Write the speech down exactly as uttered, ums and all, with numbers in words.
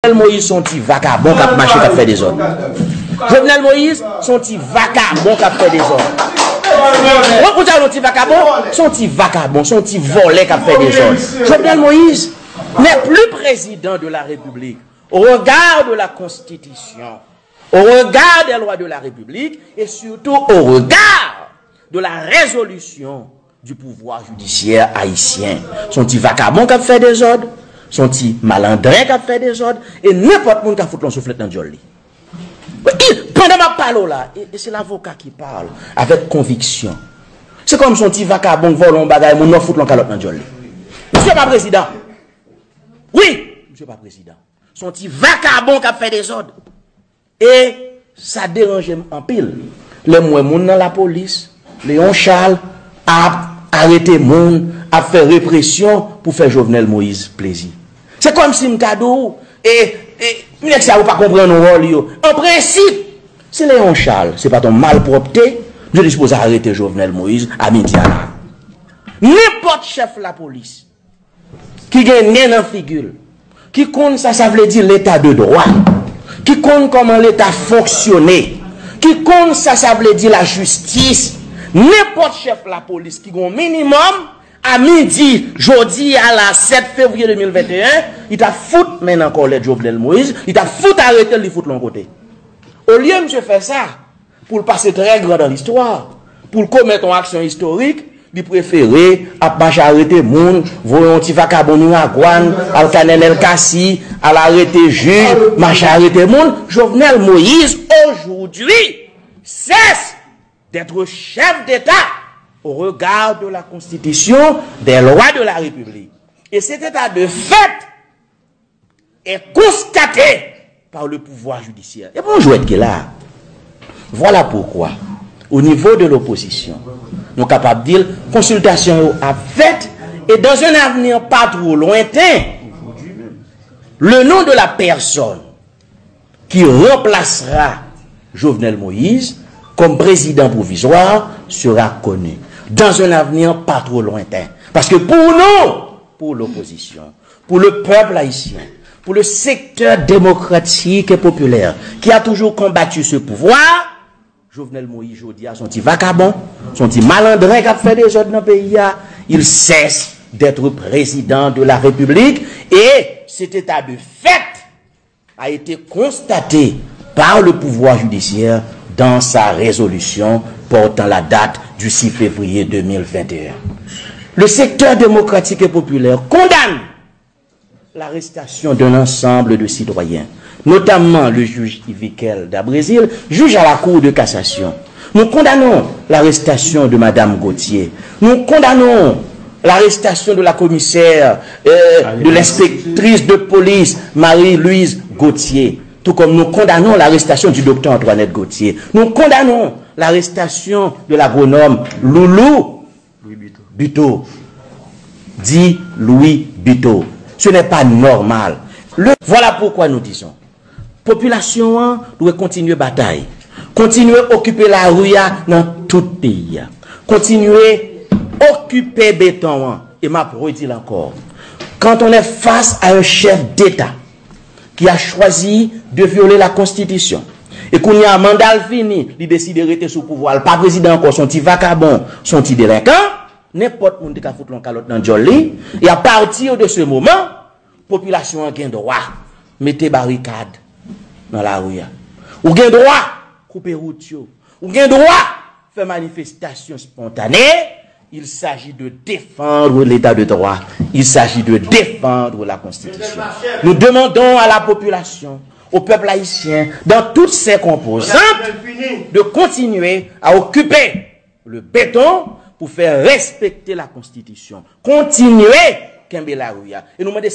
Jovenel Moïse se yon ti vakabon k ap mache, k ap fè dezòd. Jovenel Moïse se yon ti vakabon k ap fè dezòd. Ou konn sa yon ti vakabon? Se yon ti vakabon, se yon ti vòlè k ap fè dezòd. Jovenel Moïse n'est plus président de la République au regard de la Constitution, au regard des lois de la République et surtout au regard de la résolution du pouvoir judiciaire haïtien. Se yon ti vakabon k ap fè dezòd, se yon ti malandren k ap fè dezòd, e nenpòt moun ka fout yon souflèt nan dyòl li. Wi, pandan m ap pale w la, e, e se lavoka ki pale avèk konviksyon. Se kòm se yon ti vakabon k vòlè yon bagay moun nan, fout yon kalòt nan dyòl li. Misye pa prezidan. Wi, misye pa prezidan. Se yon ti vakabon k ap fè dezòd. E sa deranje m anpil lè m wè moun nan lapolis, Léon Charles, ap arete moun, ap fè represyon pou fè Jovenel Moïse plezi. Se kòmsi m ta di w, e, e, nèg sa yo pa konprann wòl yo. An prensip, si Léon Charles se pa t yon malpwòpte, yo te sipoze arete Jovenel Moïse a midi a la. Nenpòt chèf lapolis ki gen nen nan figi l, ki konn sa sa vle di leta de dwa, ki konn kòman leta fonksyone, ki konn sa sa vle di lajistis, nenpòt chèf lapolis ki gen yon minimòm, a midi, jodi a la sèt fevriye de mil venteyen, li ta fout men nan kòlèt Jovenel Moïse, li ta fout arete l, li fout l yon kote. Olye misye fè sa, pou l pase très grand dans l'histoire, pou l komèt yon aksyon istorik, li prefere ap mache arete moun, voye yon ti vakabon Miragwàn, al ka Nenel Cassy, al arete jij, mache arete moun. Jovenel Moïse, aujourd'hui, cesse d'être chef d'État au regard de la Constitution, des lois de la République. Et cet état de fait est constaté par le pouvoir judiciaire. E bon jwèt ki la. Voilà pourquoi, au niveau de l'opposition, nou kapab di l, konsiltasyon yo ap fèt, et dans un avenir pas trop lointain, le nom de la personne qui remplacera Jovenel Moïse comme président provisoire sera connu dans un avenir pas trop lointain. Parce que pour nous, pour l'opposition, pour le peuple haïtien, pour le secteur démocratique et populaire qui a toujours combattu ce pouvoir, Jovenel Moïse, jodi a, se yon ti vakabon, se yon ti malandren k ap fè dezòd nan peyi a. Il cesse d'être président de la République et cet état de fait a été constaté par le pouvoir judiciaire dans sa résolution portant la date du six février deux mille vingt et un. Le secteur démocratique et populaire condamne l'arrestation d'un ensemble de citoyens, notamment le juge Yviquel Dabrésil, juge à la Cour de cassation. Nous condamnons l'arrestation de Madame Gauthier. Nous condamnons l'arrestation de la commissaire, euh, de l'inspectrice de police Marie-Louise Gauthier. Tout comme nous condamnons l'arrestation du docteur Antoinette Gauthier. Nous condamnons l'arrestation de l'agronome Loulou Buteau. Dit Louis Buteau. Ce n'est pas normal. Le, voilà pourquoi nous disons, popilasyon an dwe kontinye batay, kontinye okipe lari a nan tout peyi a, kontinye okipe beton an. E m ap redi l ankò, quand on est face à un chef d'État qui a choisi de violer la Constitution, e kounye a manda l fini, li deside rete sou pouvwa, l pa prezidan ankò, se yon ti vakabon, se yon ti delenkan, nenpòt moun te ka fout l yon kalòt nan dyòl li. E à partir de ce moment, popilasyon an gen dwa mete barikad nan lari a. Ou gen dwa koupe wout yo. Ou gen dwa fè manifestasyon spontane. Il s'agit de défendre l'état de droit. Il s'agit de défendre la Constitution. Nous demandons à la population, au peuple haïtien, dans toutes ses composantes, de continuer à occuper le béton pour faire respecter la Constitution. Continuez, kenbe lari a. E nou mande